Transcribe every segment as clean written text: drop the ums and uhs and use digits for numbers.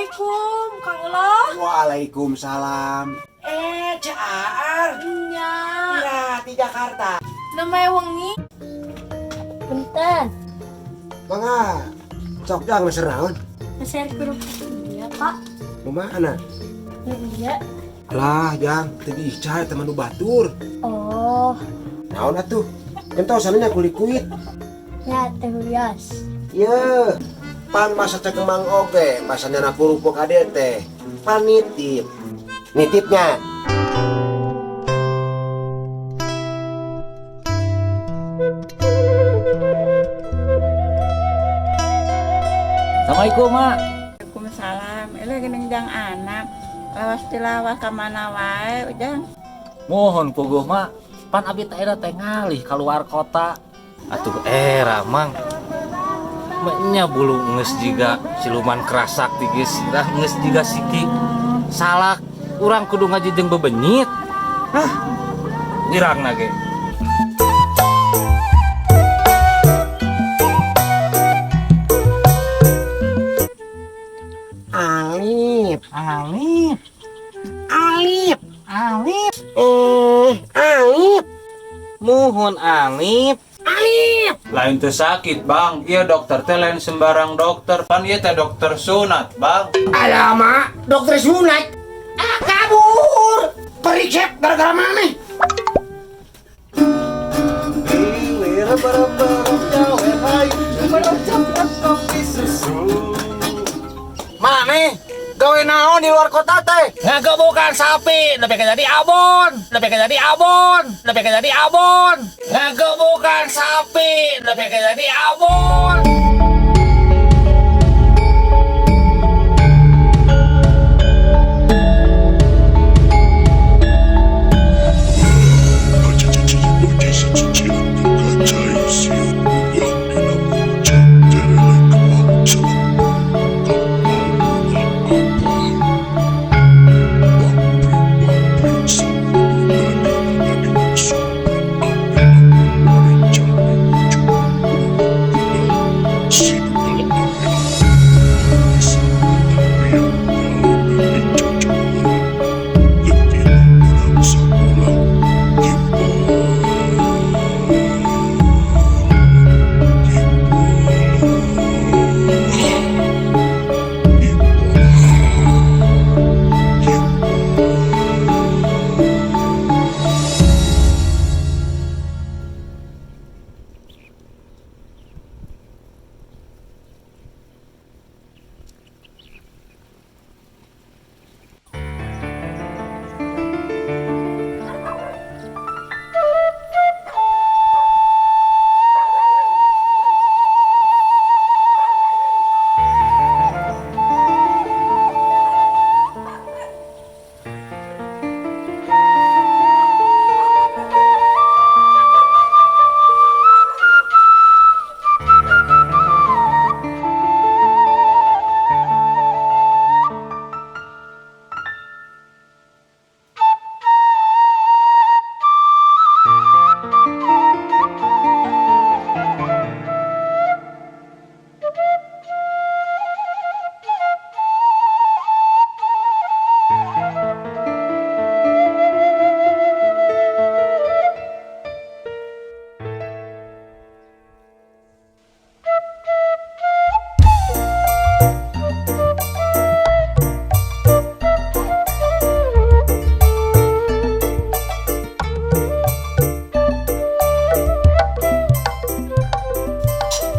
Assalamualaikum, Kang Ulo. Waalaikumsalam. Eh, Ceu Aar. Nya. Ya, di Jakarta. Namanya wengi. Punten, Mangga. Sok jang meser naon? meser kerupuk iya Pak. Nu mana? Nu iya. Lah, jang, teu diica eta mah nu batur. Oh, Naon atuh? Entosan nya kulikuit. ya teh wios. Ye. Pan masa cek kembang oge, masanya na kerupuk ade teh. Pan nitip. Nitipnya. Assalamualaikum, Mak. Waalaikumsalam. Ele geuning jang anak. Lawas tilawas ka mana wae, Ujang. Mohon puguh, Mak. Pan abi teh era teh ngalih keluar kota. Atuh era, Mang. Nya bulu geus jiga siluman kerasak tigis dah geus jiga siki. Salak urang kudu ngaji jeung bebenyit. Hah. Wirang ge. Alif, Alif, Alif, Alif. eh, Alif, Muhun Alif. Alif. Lain teu sakit bang, iya dokter teh lain sembarang dokter, pan ieu teh dokter sunat bang. Alamak, dokter sunat. Ah, kabur. Periksa gara-gara mana? Mane, gawe naon di luar kota teh? Ngagebukan sapi, lebih ke jadi abon, lebih ke jadi abon, lebih ke jadi abon. Ngagebukan sapi, lebih ke jadi abon.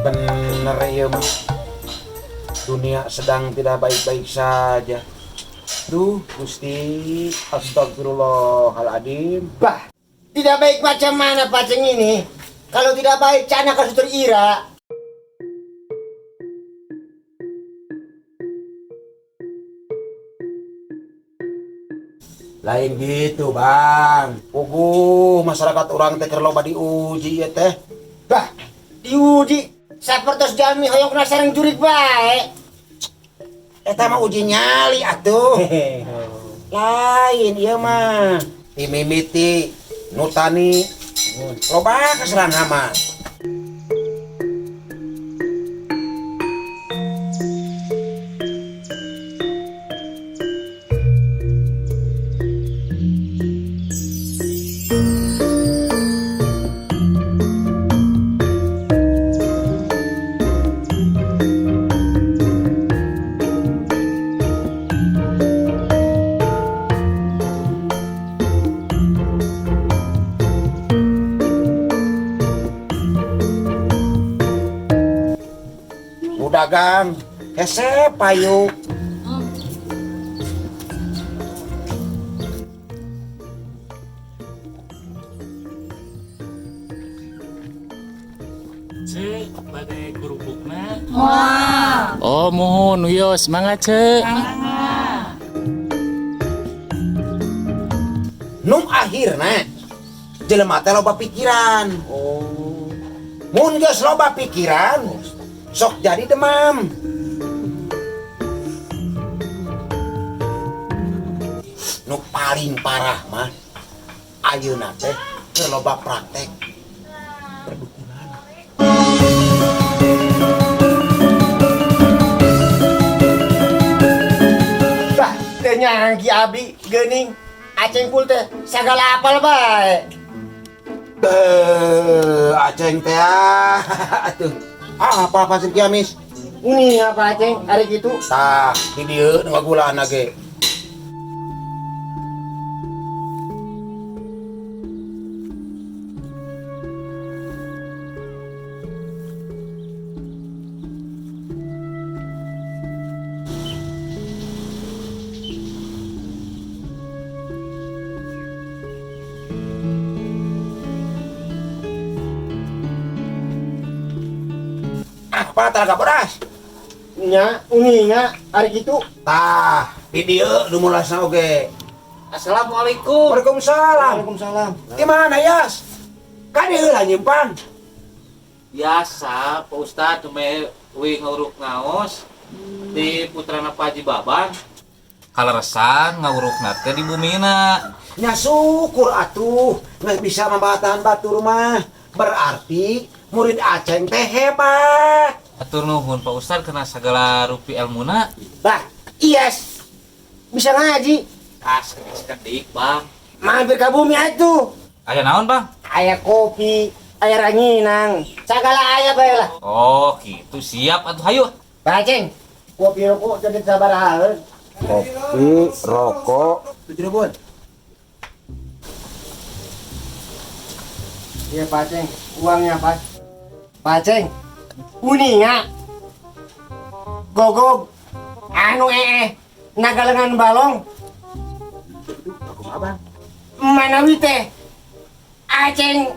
Bener ya mah. Dunia sedang tidak baik-baik saja. Duh, Gusti, astagfirullahaladzim. Bah, tidak baik macam mana paceng ini? Kalau tidak baik, cana kan sutur ira. Lain gitu, Bang. Puguh, masyarakat orang teh keur loba diuji ya teh. Bah, diuji. Sapertos jalmi hoyong kena sareng jurik bae. Eta mah uji nyali atuh. Lain ieu mah. Timimiti, nutani, loba keserang hama. Nu dagang hese payu. Cek, bade kerupukna. Wah. Oh, mohon wios, mangga cek. Nu akhirna jelema teh loba pikiran. Oh. Mun geus loba pikiran, sok jadi demam. Nu paling parah mah ayeuna teh keur loba praktek perdukunan. Bah, teu nyangki abdi geuning Aceng Pul teh sagala apal bae. Beuh, Aceng teh ah, atuh. Ah, apa-apa sih Kiamis? Ini apa Aceng hari kitu? Tah, di dieu nu ngagulaan ge. Ah, apa talaga bodas? Nya, uninga hari kitu. Tah, di dieu nu mulasna oge. Assalamualaikum. Waalaikumsalam. Waalaikumsalam. Di mana, Yas? Kan heula nyimpan. Biasa, Pak Ustad, me uih nguruk ngaos di putrana Pak Haji Baban. Kaleresan ngurukna teh di bumina. Nya syukur atuh geus bisa membatahan batur mah. Berarti murid Aceng teh hebat. Atur nuhun Pak Ustad kena segala rupi ilmuna. Bah, Iyas. Bisa ngaji. Ah, sekedik, Bang. Mampir ka bumi atuh. Aya naon, Bang? Aya kopi, aya ranginang. Sagala aya bae lah. Oh, gitu. Siap atuh hayu. Bah, Aceng, kopi rokok jadi sabaraha. Kopi, rokok, 7 ribuan. Iya, Pak Aceng, uangnya, Pak. Pak Aceng, uninga. Gogog, anu ee, nagalengan balong. Aku abang. Manawi teh, Aceng,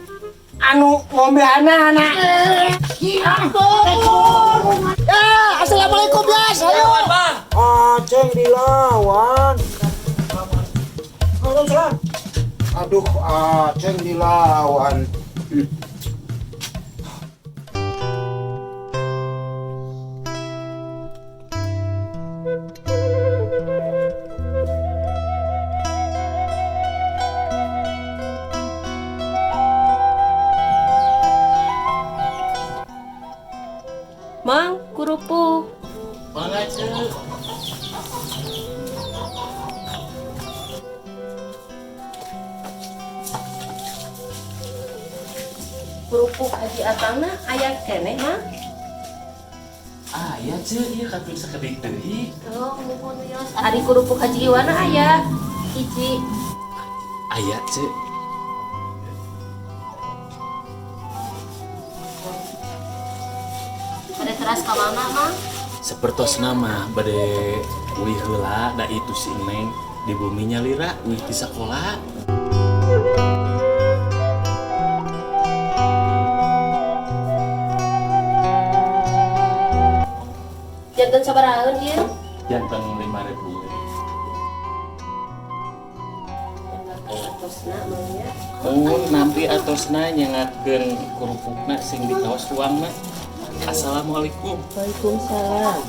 anu ngombe anak-anak. Ya, assalamualaikum, Yas. Ayo. Bang. Aceng dilawan. Waalaikumsalam. Aduh, Aceng dilawan. Mang, kerupuk. Mangga, Cek. Kerupuk Haji Atangna aya keneh, Mang. Aya, Cek, ieu kantun sakedik deui. Tuh, muhun wios. Ari kerupuk Haji Iwana aya. Hiji. Aya, Cek. Ada teras ka mana, Mang? Sepertosna mah bade uih heula da itu si Neng di bumi nyalira uih di sekolah. Janten sabarahaeun ieu? Janten 5.000. Atosna, Mang nya. Mun nampi atosna nyangatkeun kerupukna sing ditaos uangna. Assalamualaikum. Waalaikumsalam.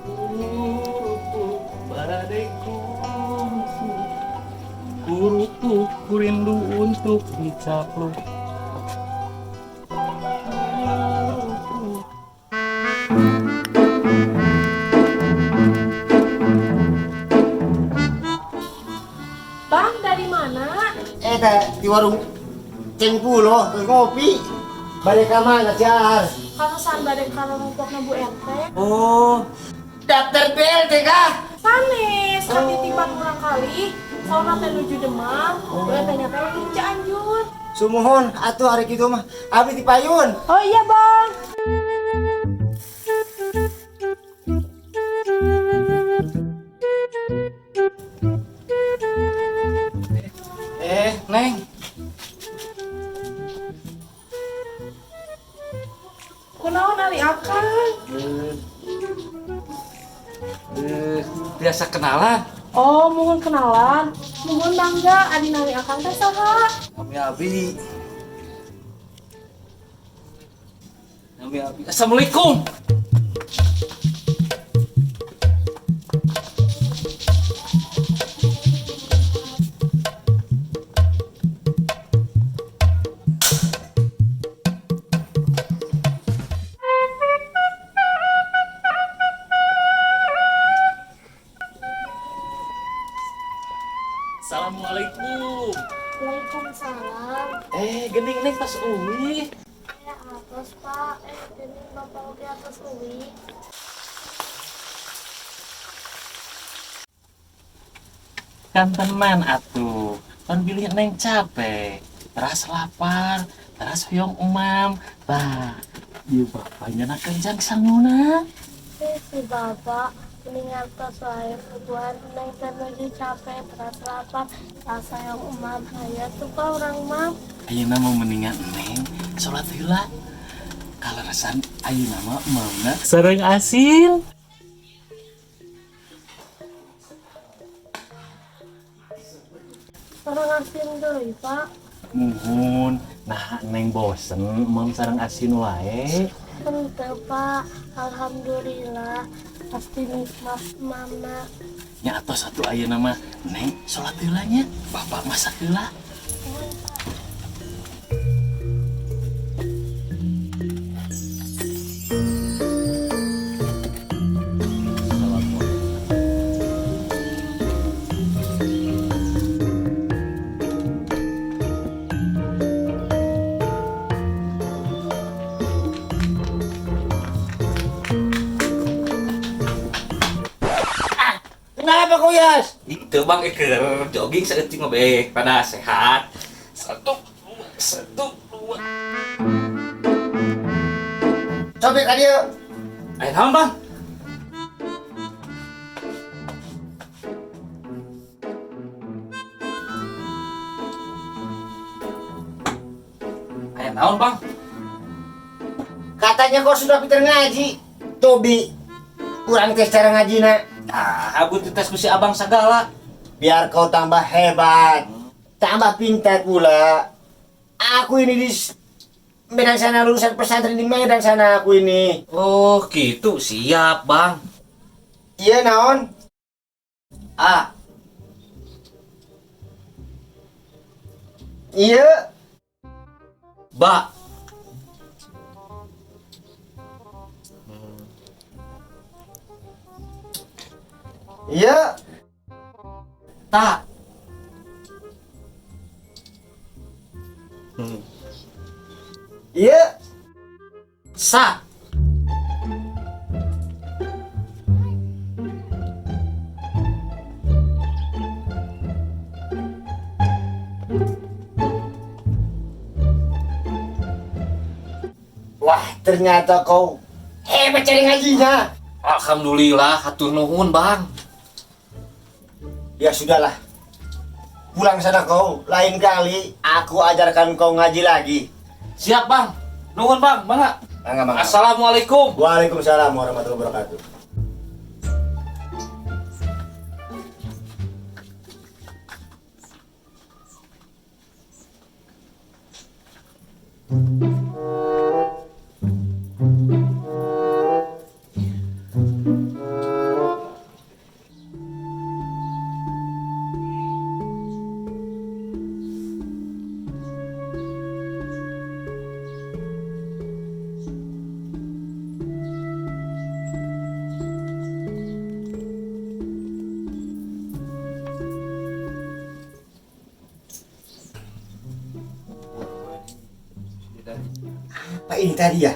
Kerupuk barade kerupuk. Kerupuk rindu untuk dicapluk. Kerupuk. Bang, dari mana? Teh, di warung Ceng Pulo, ngopi. Balik ka mana, Jar? Kaleresan bade ka rumpokna Bu RT. Oh, Daftar BLT kah? Sanes, katitipan urang kali. Sauna teh nuju demam, Bu RT nya teh lagi di Cianjur. Sumuhun, atuh hari kitu mah. Abi di payun. Oh iya, Bang. nali akang. Biasa kenalan. Oh, mohon kenalan. Mohon bangga adi nali akang teh saha? Kami abi. Kami abi. Assalamualaikum. Assalamualaikum. Waalaikumsalam. Gening neng pas uwi. Ya atos Pak, gening Bapak oge atos uwi. Kan tenan atuh, pan bilih neng capek, teras lapar, teras hoyong emam. Tah, ieu bapaknya nak kenjang sanguna. Si Bapak mending atos wae puguhan neng teh nuju capek, teras lapar, rasa yang emam. Hayu atuh Pak urang mam. Ayeuna mah mendingan neng salat heula. Kaleresan ayeuna mah emamna sareng asin. Sareng asin deui, Pak. Muhun, nah neng bosen emam sareng asin wae. Henteu, Pak. Alhamdulillah pasti nikmat mama. Nya atos atuh ayeuna mah neng salat heula nya, bapak masak heula. Kenapa kau Yas? Itu bang eker jogging saeutik mah bae pada sehat. 1 2 1 2. Coba ka dieu. Aya naon bang? Aya naon bang? Katanya kau sudah pintar ngaji. Tobi, kurang tes cara ngaji nak. Ah, aku dites ku si abang sagala. Biar kau tambah hebat, tambah pintar pula. Aku ini di Medan sana, lulusan pesantren di Medan sana aku ini. Oh, gitu. Siap, Bang. Iya, naon? A. Iya. Ba. Iya. Ta. Iya. Sa. Wah, ternyata kau hebat cari ngajinya. Alhamdulillah, hatur nuhun, Bang. Ya sudahlah. Pulang sana kau, lain kali aku ajarkan kau ngaji lagi. Siap, Bang. Nuhun, Bang. Mangga. Mangga, mangga. Assalamualaikum. Waalaikumsalam warahmatullahi wabarakatuh. Apa ini tadi ya?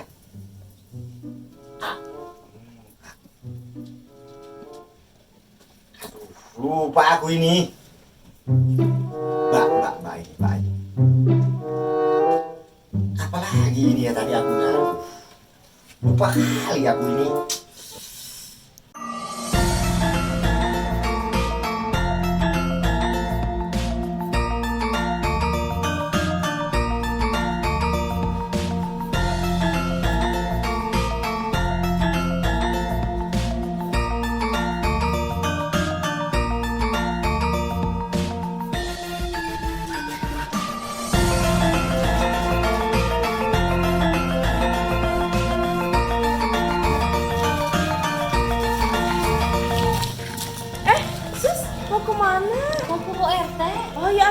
Aduh, lupa aku ini. Bak, bak, bak ini, bak ini. Apalagi ini ya tadi aku naruh. Lupa kali aku ini.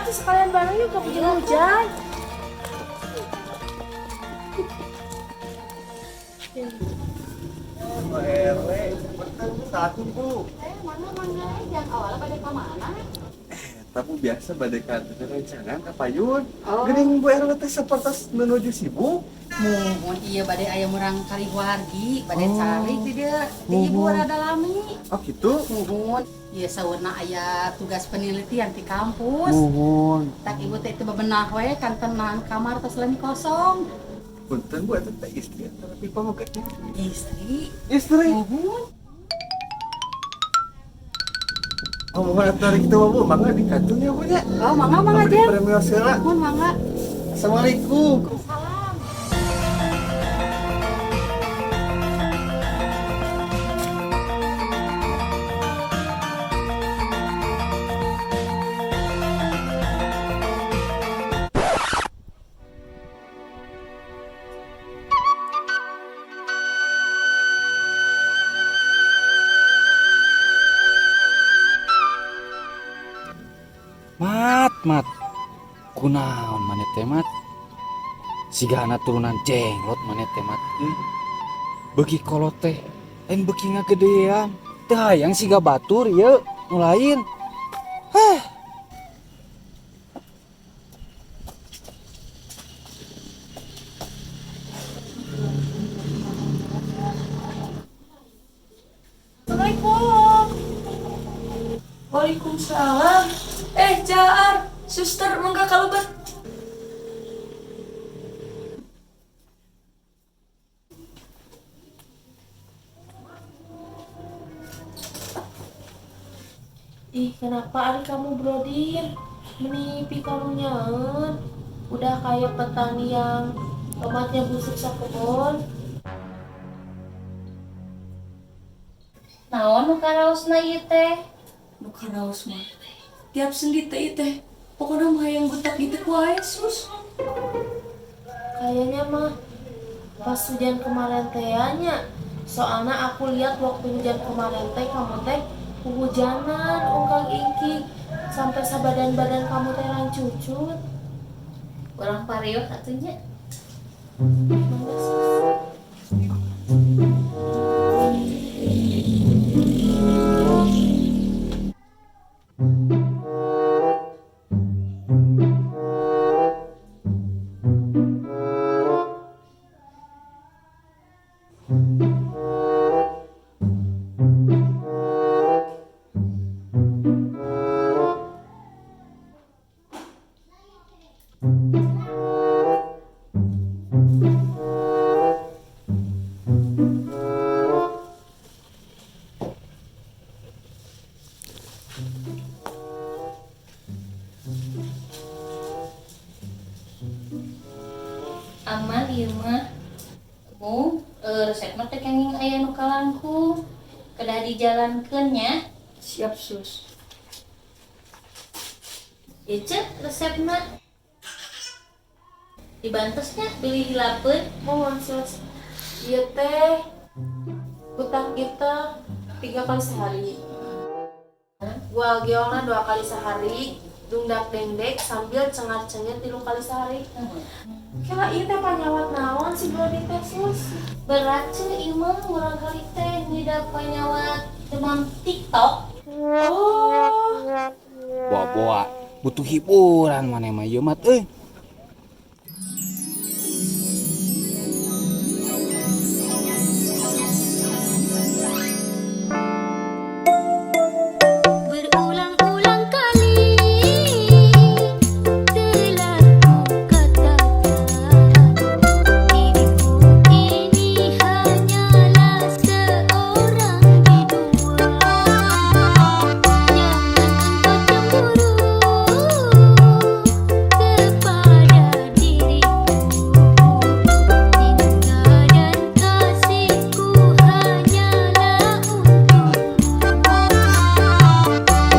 atuh sekalian bareng yuk ke hujan. Bu RW, punten Bu, satu Bu. Mangga mangga jang awalnya pada ka mana? Tapi biasa bade ka rencangan ka payun. Geuning Bu RW teh sapertos menuju sibuk. Muhun iya bade aya murang kali wargi, bade cari di dieu. Di ibu rada lami. Oh gitu. Muhun, ieu saurna aya tugas penelitian di kampus. Muhun. Tak ibu teh teu bebenah we kantenan kamar tos lami kosong. Punten Bu, eta teh istri tapi pamogetnya. Istri. Istri. Muhun. Oh, mohon atuh kitu mah Bu, mangga di kantun ya Bu nya. Oh, mangga mangga Abdi Jem. Premios heula. Muhun mangga. Assalamualaikum. Salam. Mat, mat. Kunaon maneh teh mat? Sigana turunan jenglot maneh teh mat. Beuki kolot teh, lain beuki ngagedean. Teu hayang siga batur ieu nu lain. Hah. Assalamualaikum. Waalaikumsalam. Jaar, suster mangga kalebet. Ih, kenapa ari kamu brodir? Meni pikarunyaeun. Udah kayak petani yang tomatnya busuk sakebon. Naon nu karaosna ieu teh? Nu karaos mah. Tiap sendi teh ieu teh. Pokona mah hayang butak gitu wae, sus. Kayaknya mah pas hujan kemarin teh nya. Soalnya aku lihat waktu hujan kemarin teh kamu teh kehujanan ungkang ingkik sampai sabadan-badan kamu teh rancucut. Urang parios atuh nya. Mangga, sus. Aman ieu mah. Bu, resep mah teh kenging aya nu kalangkung. Kedah dijalankeun nya. Siap, sus. Ieu ceuk resepna. Dibantesnya bilih hilapeun. Mohon sus. Ieu teh utang kita 3 kali sehari. Gua geolna 2 kali sehari, dungdak dengdek sambil cengar-cengir 3 kali sehari. Kira ieu teh panyawat naon si Brody teh sus? Berat ceu ieu mah urang kali teh ngidap panyawat demam TikTok. Oh. Boa-boa butuh hiburan maneh mah ieu mat euy. Berulang-ulang kali telah kukatakan, diriku ini hanyalah seorang biduan. Jangan engkau cemburu kepada diriku, cinta dan kasihku hanyalah untukmu.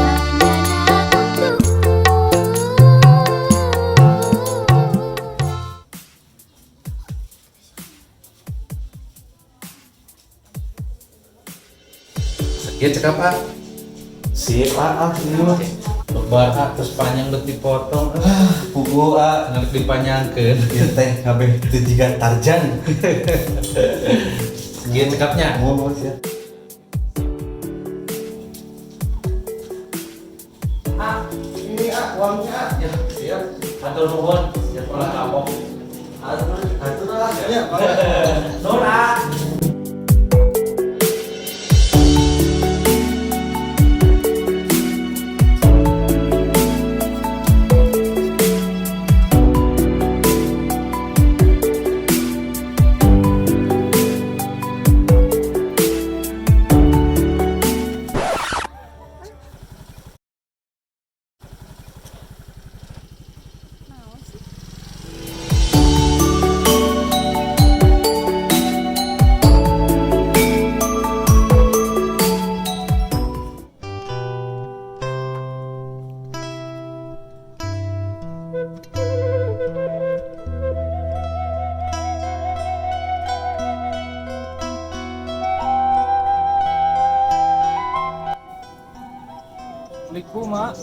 Hanyalah untukmu. Sekian cekap, Pak. Sip, Pak. Ah, ini mah. Lebar ah, terus panjang bet dipotong. Puguh ah, Ngelik dipanjangkeun. Ieu teh kabeh teu jiga Tarzan. Sekian cekapnya. Mohon siap. Ah, ini ah uangnya ah. Ya, siap. Hatur nuhun, siap olah kapok. Atur, atur lah. Ya, Nuhun ah. Assalamualaikum, Mak.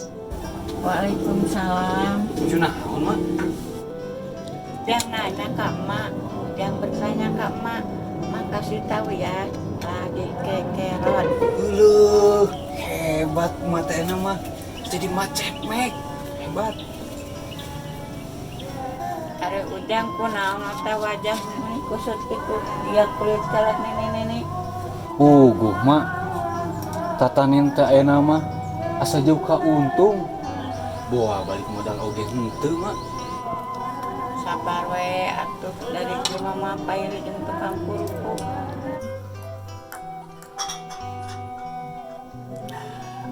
Waalaikumsalam. Nuju naon, Mak? Jangan nanya ke emak, jangan bertanya ke emak. Emak kasih tahu ya, lagi kekeron. Uluh, hebat matena mah. Jadi macepmek. Hebat. Are udang kunaon mata wajah ini kusut itu dia kulit kalat nenek-nenek. Puguh, Mak. Tatanin teh ayeuna mah asa jauh ka untung. Boa balik modal oge henteu, Mak. Sabar we atuh dari mama pain jeung tukang kerupuk.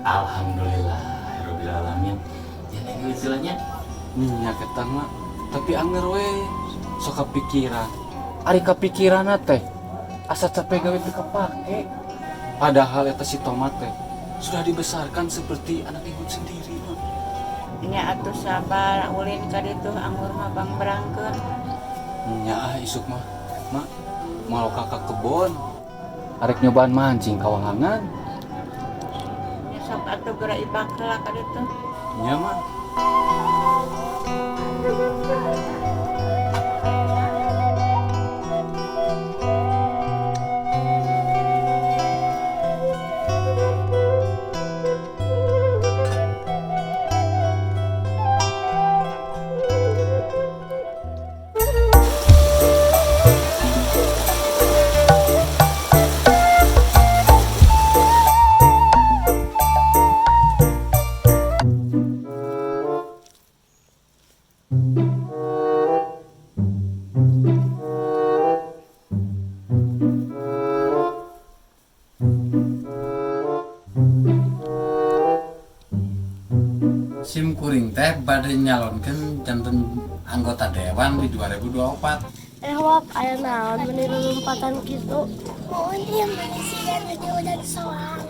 Alhamdulillah, rabbil alamin. Ya neng istilahnya. Minyak eta mah, tapi anger we sok kapikiran. Ari kapikiranna teh asa capek gawe teu kapake. Padahal eta si tomat teh sudah dibesarkan seperti anak ibu sendiri, Mak. Nya atuh sabar ulin ka ditu anggur mah bang berangkeun. Nya ah isuk mah, Mak, mau ka kebon. Arek nyobaan mancing kawahangan. Nya sok atuh geura ibak heula ka ditu. Nya mah. Sim kuring teh bade nyalonkeun janten anggota dewan di 2024. Eh wap, aya naon meni lompatan kitu. Mohon dia manusia udah soang.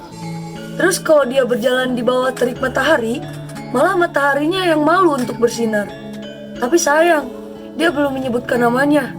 Terus kalau dia berjalan di bawah terik matahari, malah mataharinya yang malu untuk bersinar. Tapi sayang, dia belum menyebutkan namanya.